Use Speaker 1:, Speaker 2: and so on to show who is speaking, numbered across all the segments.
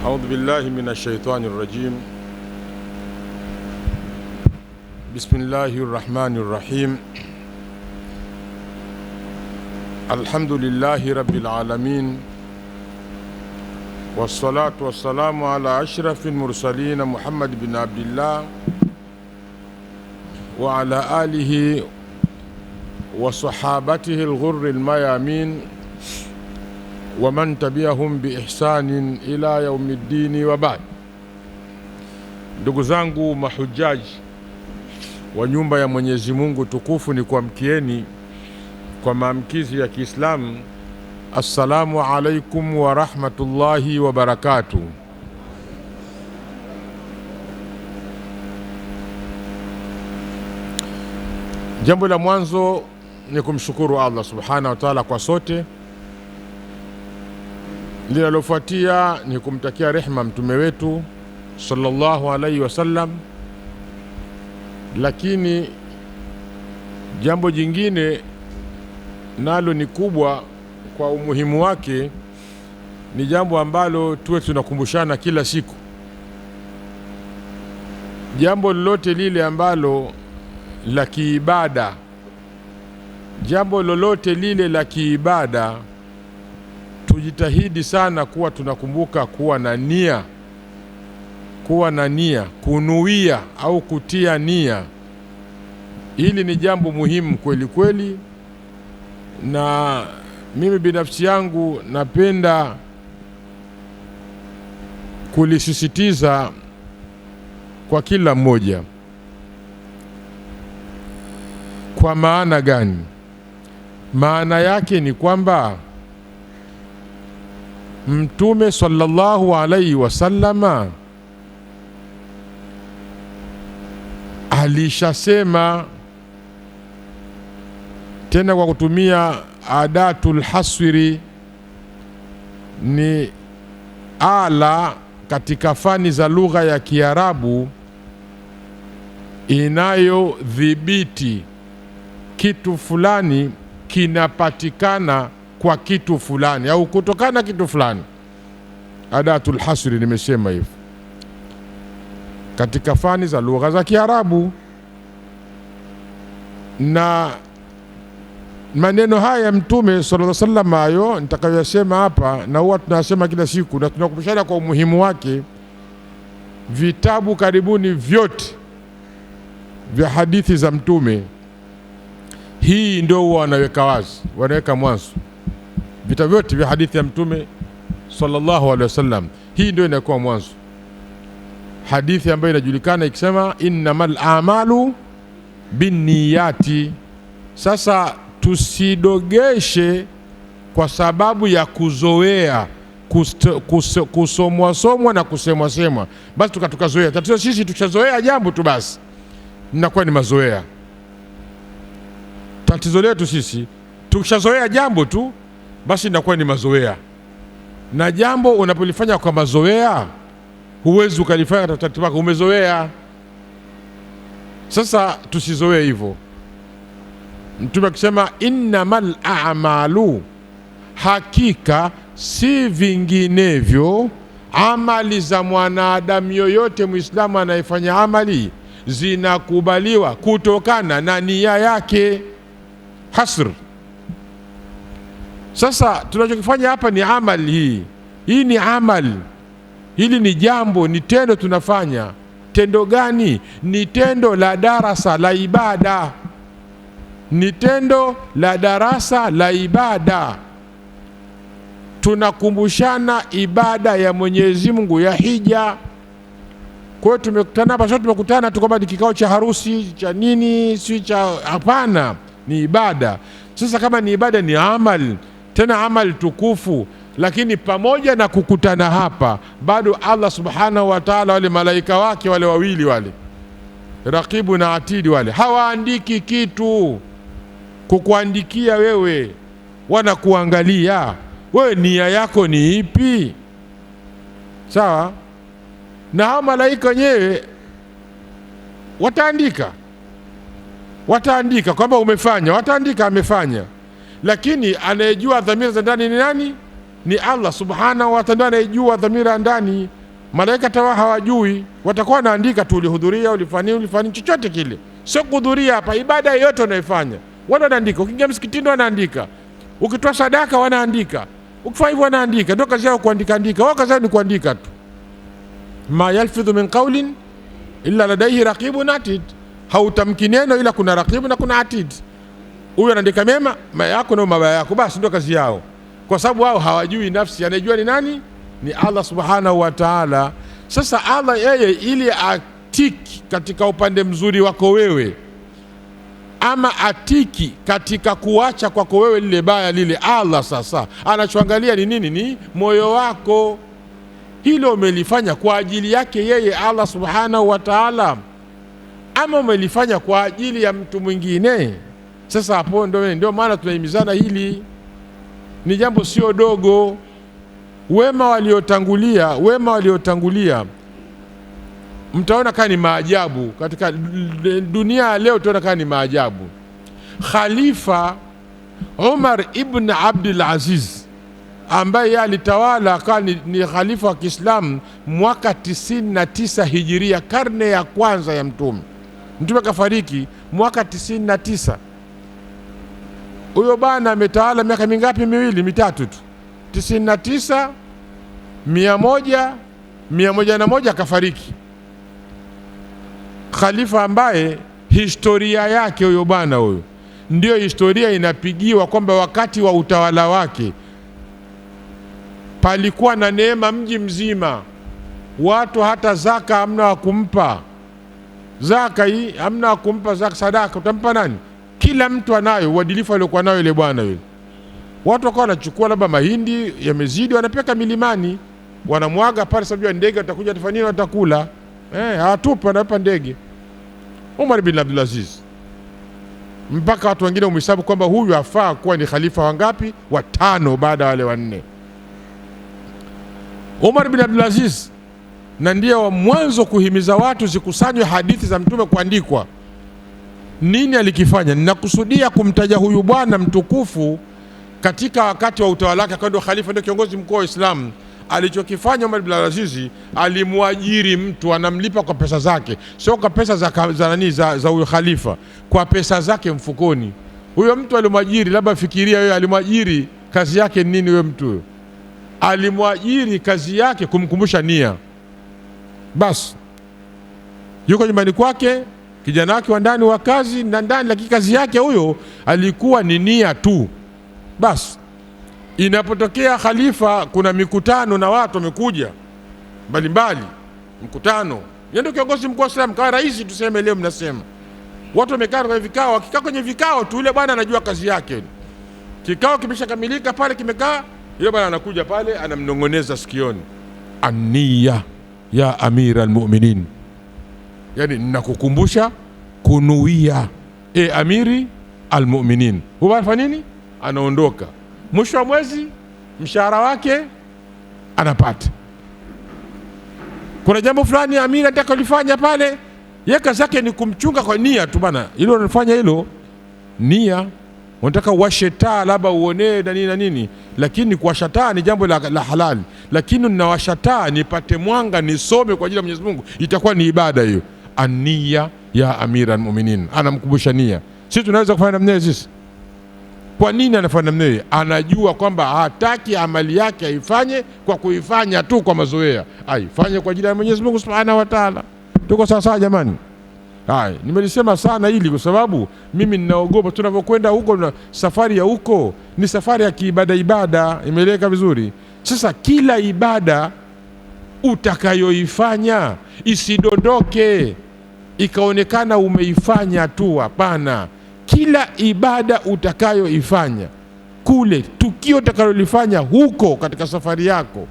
Speaker 1: Audhu billahi minash shaitani rajim. Bismillahir rahmanir rahim. Alhamdulillahi rabbil alamin. Wassalatu wassalamu ala ashrafil mursalin Muhammad bin Abdillah wa ala alihi wa sahabatihi al-ghurril mayamin wa man tabi'ahum bi ihsanin ila yaumiddini wa ba'd. Ndugu zangu mahujaji wa nyumba ya Mwenyezi Mungu tukufu, ni kuamkieni kwa maamkizi ya Kiislamu, assalamu alaikum wa rahmatullahi wa barakatuh. Jambo la mwanzo ni kumshukuru Allah subhanahu wa ta'ala kwa sote. Linalofuatia ni kumtakia rehma mtume wetu sallallahu alaihi wasallam. Lakini jambo jingine nalo ni kubwa kwa umuhimu wake, ni jambo ambalo tuwe tunakumbushana kila siku. Jambo lolote lile ambalo la kiibada, jambo lolote lile la kiibada, tujitahidi sana kuwa tunakumbuka kuwa na nia, kuwa na nia, kunuia au kutia nia. Hili ni jambo muhimu kweli kweli, na mimi binafsi yangu napenda kulisisitiza kwa kila mmoja. Kwa maana gani? Maana yake ni kwamba Mtume sallallahu alaihi wasallama alishasema, tena kwa kutumia adatul hasri, ni ala katika fani za lugha ya Kiarabu inayodhibiti kitu fulani kinapatikana kwa kitu fulani au kutokana kitu fulani. Adatul hasri, nimesema hivyo katika fani za lugha za Kiarabu. Na maneno haya Mtume sallallahu alaihi wasallam hayo nitakayosema hapa, na huwa tunasema kila siku na tunakumbushana kwa umuhimu wake, vitabu karibuni vyote vya hadithi za Mtume hii ndio huwa wanaweka wazi, wanaweka mwanzo. Vitabu vyote vya hadithi ya Mtume sallallahu alaihi wasallam, hii ndio inakuwa mwanzo. Hadithi ambayo inajulikana ikisema innamal a'malu binniyati. Sasa tusidogeshe kwa sababu ya kuzoea kusomwa somwa na kusemwa semwa, basi tukazoea. Tatizo sisi tukishazoea jambo tu basi inakuwa ni mazoea. Tatizo letu sisi tukishazoea jambo tu basi inakuwa ni mazoea, na jambo unapolifanya kwa mazoea huwezi ukalifanya katika utaratibu wako, umezoea. Sasa tusizoee hivyo. Mtume akisema innamal a'malu, hakika si vinginevyo amali za mwanadamu yoyote Muislamu anayefanya amali zinakubaliwa kutokana na nia yake. Hasr. Sasa tunachokifanya hapa ni amali hii. Hii ni amali. Hili ni jambo, ni tendo tunafanya. Tendo gani? Ni tendo la darasa la ibada. Ni tendo la darasa la ibada. Tunakumbushana ibada ya Mwenyezi Mungu ya hija. Kwa hiyo tumekutana hapa, sio tumekutana tu kwamba ni kikao cha harusi cha nini, si cha, hapana, ni ibada. Sasa kama ni ibada, ni amali, tena amali tukufu. Lakini pamoja na kukutana hapa, bado Allah subhanahu wa ta'ala, wale malaika wake wale wawili wale Rakibu na Atidi wale hawaandiki kitu kukuandikia wewe, wanakuangalia wewe nia yako ni ipi. Sawa? Na hao malaika wenyewe wataandika, wataandika kwamba umefanya, wataandika amefanya. Lakini anayejua dhamira za ndani ni nani? Ni Allah subhanahu wa ta'ala, anayejua dhamira ndani. Malaika tawa hawajui, watakuwa wanaandika tu ulihudhuria, ulifanya, ulifanya chochote kile. Sio kuhudhuria hapa, ibada yoyote unaifanya wale wanaandika. Ukiingia msikitini wanaandika, ukitoa sadaka wanaandika, ukifanya hivyo wanaandika. Ndio kazi yao kuandika andika, wao kazi yao ni kuandika tu. Ma yalfidhu min qawlin illa ladayhi raqibun atid, hautamki neno ila kuna raqibu na kuna atid. Huyu anaandika mema yako na mabaya yako, basi ndio kazi yao, kwa sababu wao hawajui nafsi, anayejua ni nani? Ni Allah subhanahu wa ta'ala. Sasa Allah yeye ili atiki katika upande mzuri wako wewe, ama atiki katika kuacha kwako wewe lile baya lile, Allah sasa anachoangalia ni nini? Ni moyo wako. Hilo umelifanya kwa ajili yake yeye Allah subhanahu wa ta'ala, ama umelifanya kwa ajili ya mtu mwingine? Sasa hapo ndio maana tunahimizana, hili ni jambo sio dogo. Wema waliotangulia, wema waliotangulia mtaona kama ni maajabu katika dunia leo, utaona kama ni maajabu. Khalifa Umar ibn Abdul Aziz ambaye alitawala akawa ni khalifa wa Kiislamu mwaka 99 Hijiria, karne ya kwanza ya Mtume. Mtume kafariki mwaka 99. Huyo bana ametawala miaka mingapi? Miwili mitatu tu, 99, 100, 101 akafariki. Khalifa ambaye historia yake huyo bana huyo ndio historia inapigiwa kwamba wakati wa utawala wake palikuwa na neema mji mzima, watu hata zaka hamna wa kumpa. Zaka hii hamna wa kumpa zaka, sadaka utampa nani? Kila mtu anayo, uadilifu aliokuwa nayo ile bwana yule. Watu wakawa wanachukua labda mahindi yamezidi, wanapeka milimani, wanamwaga pale, sababu ndege watakuja watafanya nini, watakula. Hawatupi, wanawapa ndege. Umar bin Abdul Aziz, mpaka watu wengine umhesabu kwamba huyu afaa kuwa ni khalifa wangapi? Watano baada ya wale wanne. Umar bin Abdul Aziz na ndiye wa mwanzo kuhimiza watu zikusanywe hadithi za Mtume kuandikwa. Nini alikifanya? Ninakusudia kumtaja huyu bwana mtukufu katika wakati wa utawala wake, akawa ndio khalifa, ndio kiongozi mkuu wa Uislamu. Alichokifanya Umar bin Abdul Aziz, alimwajiri mtu, anamlipa kwa pesa zake, sio kwa pesa za nani, za huyo khalifa, kwa pesa zake mfukoni. Huyo mtu alimwajiri, labda fikiria wewe, alimwajiri kazi yake nini huyo mtu huyo? Alimwajiri kazi yake kumkumbusha nia. Bas yuko nyumbani kwake, kijana wake wa ndani wa kazi na ndani, lakini kazi yake huyo alikuwa ni nia tu. Bas inapotokea khalifa kuna mikutano na watu wamekuja mbalimbali, mkutano, yeye ndio kiongozi mkuu wa Islam, kama rais tuseme leo, mnasema watu wamekaa kwenye vikao, wakikaa kwenye vikao tu yule bwana anajua kazi yake. Kikao kimeshakamilika pale, kimekaa, yule bwana anakuja pale anamnongoneza sikioni, ania ya amira almu'minin, yani ninakukumbusha kunuia, amiri almu'minin. Huwa anafanya nini? Anaondoka. Mwisho wa mwezi mshahara wake anapata. Kuna jambo fulani amiri anataka kulifanya pale, yeye kazi yake ni kumchunga kwa nia tu bana, hilo unafanya hilo nia, unataka uwashe taa labda uonee na nini na nini, lakini kuwasha taa ni jambo la halali, lakini ninawasha taa nipate mwanga nisome kwa ajili ya Mwenyezi Mungu, itakuwa ni ibada hiyo. Ania ya amira almu'minin, anamkumbusha nia. Sisi tunaweza kufanya namna hiyo sisi? Kwa nini anafanya namna hiyo? Anajua kwamba hataki amali yake aifanye kwa kuifanya tu kwa mazoea, aifanye kwa ajili ya Mwenyezi Mungu Subhanahu wa Ta'ala. Tuko sawa sawa jamani? Hai, nimelisema sana hili kwa sababu mimi ninaogopa tunapokwenda huko, na safari ya huko ni safari ya kiibada, ibada imeeleweka vizuri. Sasa kila ibada utakayoifanya isidondoke ikaonekana umeifanya tu, hapana. Kila ibada utakayoifanya kule, tukio utakalolifanya huko katika safari yako,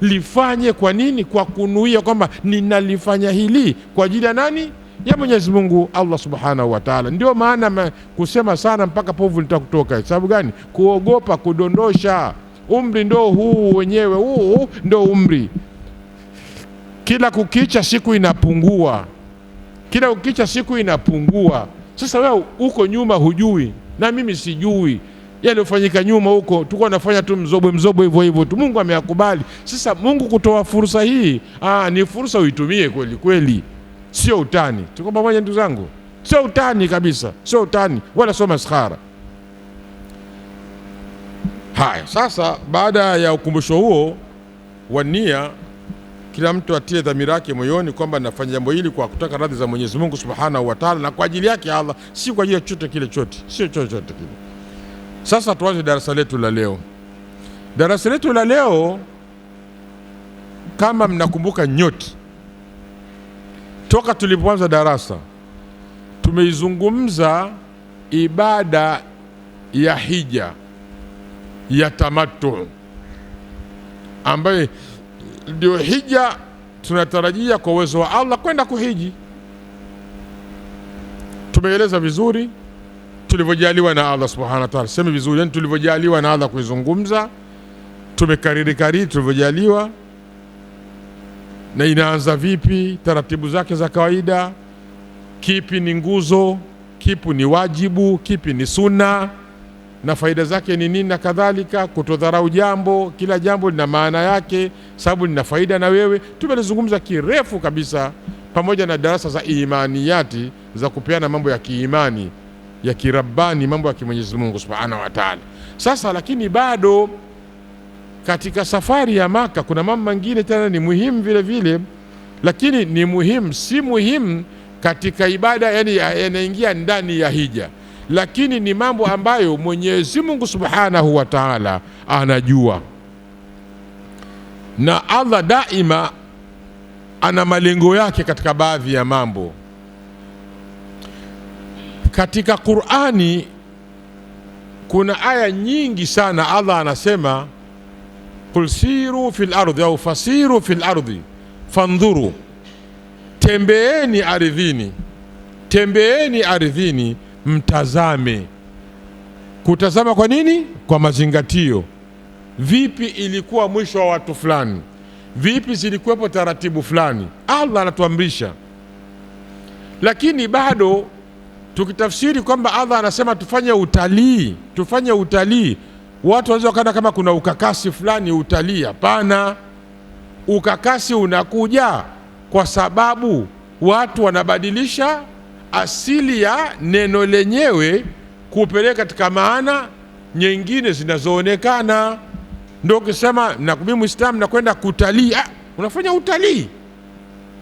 Speaker 1: lifanye kwa nini? Kwa kunuia kwamba ninalifanya hili kwa ajili ya nani? Ya Mwenyezi Mungu Allah Subhanahu wa Ta'ala. Ndio maana kusema sana mpaka povu litakutoka. Sababu gani? Kuogopa kudondosha. Umri ndo huu wenyewe, huu ndo umri. Kila kukicha siku inapungua, kila kukicha siku inapungua. Sasa wewe uko nyuma hujui, na mimi sijui. Yaliyofanyika nyuma huko tulikuwa tunafanya tu mzobwe mzobwe hivyo hivyo tu, Mungu ameyakubali. Sasa Mungu kutoa fursa hii, ni fursa uitumie kweli kweli, sio utani. Tuko pamoja ndugu zangu? Sio utani kabisa, sio utani wala sio maskhara. Haya, sasa baada ya ukumbusho huo wa nia, kila mtu atie dhamira yake moyoni kwamba nafanya jambo hili kwa kutaka radhi za Mwenyezi Mungu Subhanahu wa Ta'ala, na kwa ajili yake Allah, si kwa ajili ya chochote kile, chote, sio chochote kile. Sasa tuanze darasa letu la leo. Darasa letu la leo, kama mnakumbuka nyote, toka tulipoanza darasa tumeizungumza ibada ya hija ya tamattu, ambayo ndio hija tunatarajia kwa uwezo wa Allah kwenda kuhiji. Tumeeleza vizuri tulivyojaliwa na Allah Subhanahu wa Ta'ala, sema vizuri, yani tulivyojaliwa na Allah kuizungumza, tumekariri kariri tulivyojaliwa, na inaanza vipi, taratibu zake za kawaida, kipi ni nguzo, kipi ni wajibu, kipi ni sunna, na faida zake ni nini na kadhalika. Kutodharau jambo, kila jambo lina maana yake, sababu lina faida na wewe. Tumelizungumza kirefu kabisa, pamoja na darasa za imaniyati za kupeana mambo ya kiimani, ya kirabani, mambo ya Mwenyezi Mungu Subhanahu wa Ta'ala. Sasa lakini bado katika safari ya Maka kuna mambo mengine tena ni muhimu vile vile, lakini ni muhimu, si muhimu katika ibada, yani yanaingia ndani ya hija, lakini ni mambo ambayo Mwenyezi Mungu Subhanahu wa Ta'ala anajua, na Allah daima ana malengo yake katika baadhi ya mambo. Katika Qur'ani kuna aya nyingi sana Allah anasema qul siru fil ardi au fasiru fil ardi fandhuru, tembeeni ardhini, tembeeni ardhini mtazame. Kutazama kwa nini? Kwa mazingatio. Vipi ilikuwa mwisho wa watu fulani? Vipi zilikuwepo taratibu fulani? Allah anatuamrisha. Lakini bado tukitafsiri kwamba Allah anasema tufanye utalii, tufanye utalii, watu wanaweza kana kama kuna ukakasi fulani utalii. Hapana, ukakasi unakuja kwa sababu watu wanabadilisha asili ya neno lenyewe kupeleka katika maana nyingine zinazoonekana. Ndio ukisema na mimi Muislamu nakwenda kutalii, unafanya utalii.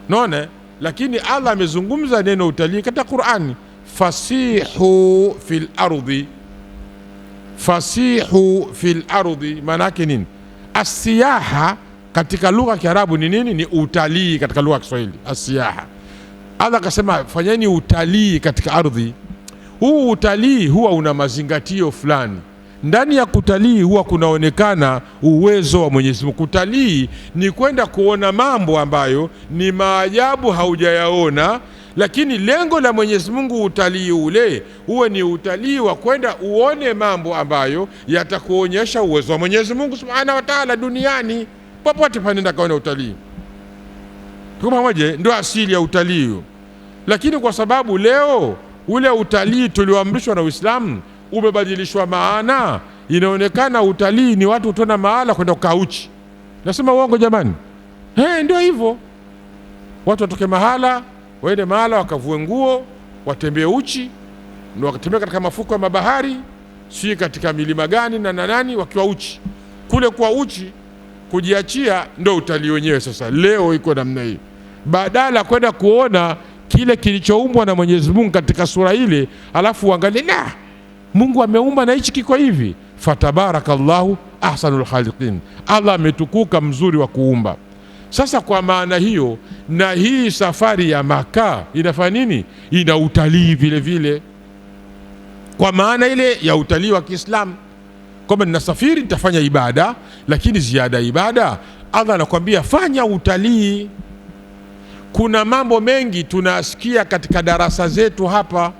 Speaker 1: Unaona? Lakini Allah amezungumza neno utalii katika Qur'ani, fasihu fil ardi, fasihu fil ardi. Maana yake nini? Asiyaha katika lugha ya Kiarabu ni nini? Ni utalii katika lugha ya Kiswahili, asiyaha. Allah akasema fanyeni utalii katika ardhi. Huu utalii huwa una mazingatio fulani. Ndani ya kutalii huwa kunaonekana uwezo wa Mwenyezi Mungu. Kutalii ni kwenda kuona mambo ambayo ni maajabu haujayaona, lakini lengo la Mwenyezi Mungu utalii ule uwe ni utalii wa kwenda uone mambo ambayo yatakuonyesha uwezo wa Mwenyezi Mungu Subhanahu wa Ta'ala duniani. Popote panenda kaona utalii. Tuko pamoja? Ndio asili ya utalii. Lakini kwa sababu leo ule utalii tulioamrishwa na Uislamu umebadilishwa maana, inaonekana utalii ni watu kutona mahala kwenda kukauchi. Nasema uongo jamani? Ndio hivyo. Watu watoke mahala, waende mahala wakavue nguo, watembee uchi, ndio wakatembea katika mafuko ya mabahari, si katika milima gani na nani, wakiwa uchi. Kule kwa uchi kujiachia ndio utalii wenyewe. Sasa leo iko namna hii, badala kwenda kuona kile kilichoumbwa na Mwenyezi Mungu katika sura ile, alafu uangalie na Mungu ameumba na hichi kiko hivi. Fatabarakallahu ahsanul khaliqin, Allah ametukuka mzuri wa kuumba. Sasa kwa maana hiyo, na hii safari ya Maka inafanya nini? Ina utalii vile vile, kwa maana ile ya utalii wa Kiislamu, kwamba ninasafiri nitafanya ibada, lakini ziada ibada Allah anakuambia fanya utalii. Kuna mambo mengi tunasikia katika darasa zetu hapa,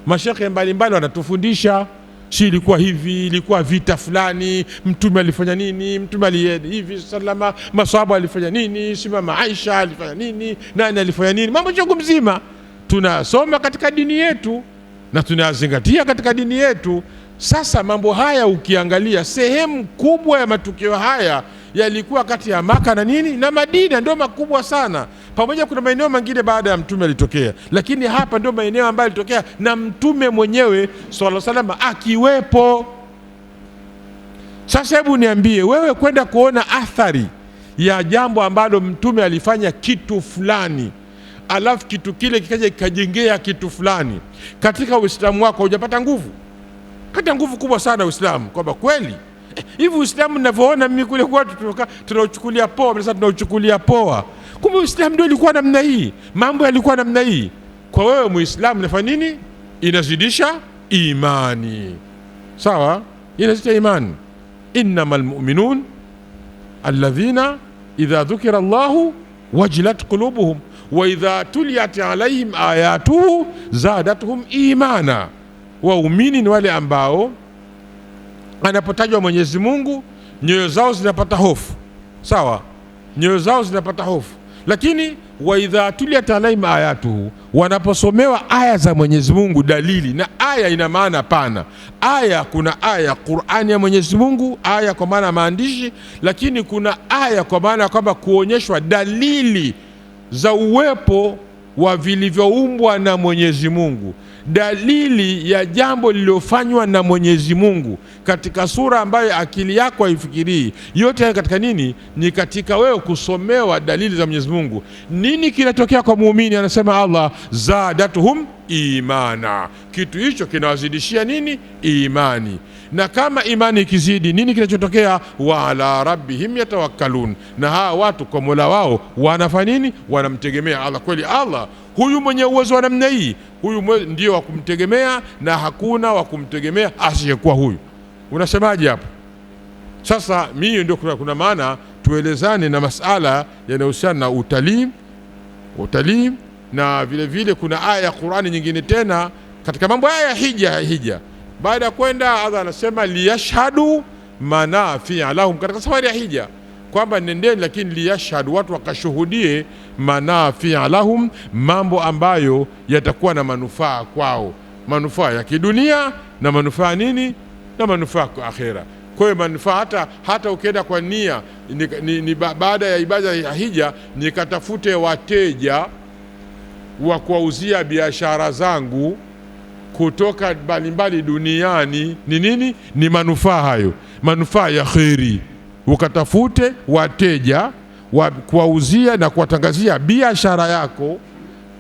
Speaker 1: mashekhe mbalimbali wanatufundisha, si ilikuwa hivi, ilikuwa vita fulani, mtume alifanya nini, mtume alienda hivi salama, maswahaba alifanya nini, si mama Aisha alifanya nini, nani alifanya nini, mambo chungu mzima tunasoma katika dini yetu na tunazingatia katika dini yetu. Sasa mambo haya ukiangalia, sehemu kubwa ya matukio haya yalikuwa kati ya Maka na nini na Madina, ndio makubwa sana. Pamoja kuna maeneo mengine baada ya mtume alitokea, lakini hapa ndio maeneo ambayo alitokea na mtume mwenyewe sallallahu alaihi wasallam akiwepo. Sasa hebu niambie wewe, kwenda kuona athari ya jambo ambalo mtume alifanya kitu fulani, alafu kitu kile kikaja kikajengea kitu fulani katika Uislamu wako, hujapata nguvu? Pata nguvu kubwa sana Uislamu, kwamba kweli hivi Uislamu ninavyoona mimi kule kwetu tunauchukulia poa, sasa tunauchukulia poa, kumbe Uislamu ndio ilikuwa namna hii, mambo yalikuwa namna hii. Kwa wewe Muislamu nafanya nini? Inazidisha imani. Sawa, inazidisha imani. Innamal mu'minun alladhina idha dhukira Allahu wajilat qulubuhum wa idha tuliyat alayhim ayatuhu zadatuhum imana. Waumini ni wale ambao anapotajwa Mwenyezi Mungu nyoyo zao zinapata hofu. Sawa, nyoyo zao zinapata hofu. Lakini wa idha tuliyat alayhim ayatuhu, wanaposomewa aya za Mwenyezi Mungu, dalili. Na aya ina maana pana. Aya, kuna aya Qur'ani ya Mwenyezi Mungu, aya kwa maana maandishi, lakini kuna aya kwa maana kwamba kuonyeshwa dalili za uwepo wa vilivyoumbwa na Mwenyezi Mungu, dalili ya jambo lililofanywa na Mwenyezi Mungu katika sura ambayo akili yako haifikirii. Yote haya katika nini? Ni katika wewe kusomewa dalili za Mwenyezi Mungu. Nini kinatokea kwa muumini? Anasema Allah, zadatuhum imana, kitu hicho kinawazidishia nini? Imani. Na kama imani ikizidi, nini kinachotokea? Wa ala rabbihim yatawakkalun, na hawa watu kwa Mola wao wanafanya nini? Wanamtegemea Allah. Kweli Allah huyu mwenye uwezo wa namna hii, huyu ndio wa kumtegemea, na hakuna wa kumtegemea asiyekuwa huyu. Unasemaje hapo? Sasa mimi ndio kuna maana tuelezane na masala yanayohusiana na utalii, utalii, na vile vile kuna aya ya Qur'ani nyingine tena katika mambo haya ya hija. Hija baada ya kwenda, Allah anasema liyashhadu manafi'a lahum, katika safari ya hija kwamba nendeni, lakini liyashhadu, watu wakashuhudie manafi'a lahum, mambo ambayo yatakuwa na manufaa kwao, manufaa ya kidunia na manufaa nini, na manufaa kwa akhera. Kwa hiyo manufaa hata ukienda kwa nia ni baada ya ibada ya hija nikatafute wateja wa kuwauzia biashara zangu kutoka mbalimbali duniani, ni nini? Ni manufaa hayo, manufaa ya kheri. Ukatafute wateja wa kuwauzia na kuwatangazia biashara yako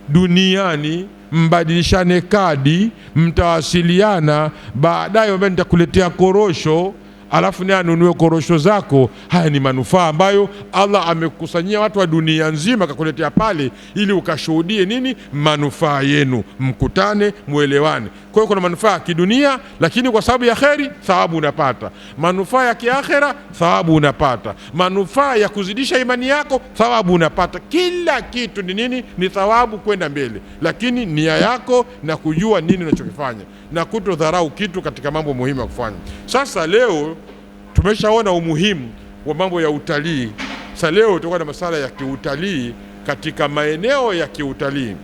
Speaker 1: duniani, mbadilishane kadi, mtawasiliana baadaye, nitakuletea korosho, alafu naye anunue korosho zako. Haya ni manufaa ambayo Allah amekusanyia watu wa dunia nzima akakuletea pale, ili ukashuhudie nini? Manufaa yenu, mkutane, muelewane. Kwa hiyo kuna manufaa ya kidunia, lakini kwa sababu ya kheri thawabu unapata. Manufaa ya kiakhera thawabu unapata. Manufaa ya kuzidisha imani yako thawabu unapata. Kila kitu ni nini? Ni thawabu kwenda mbele, lakini nia yako na kujua nini unachokifanya na kutodharau kitu katika mambo muhimu ya kufanya. Sasa leo tumeshaona umuhimu wa mambo ya utalii. Sasa leo tutakuwa na masala ya kiutalii katika maeneo ya kiutalii.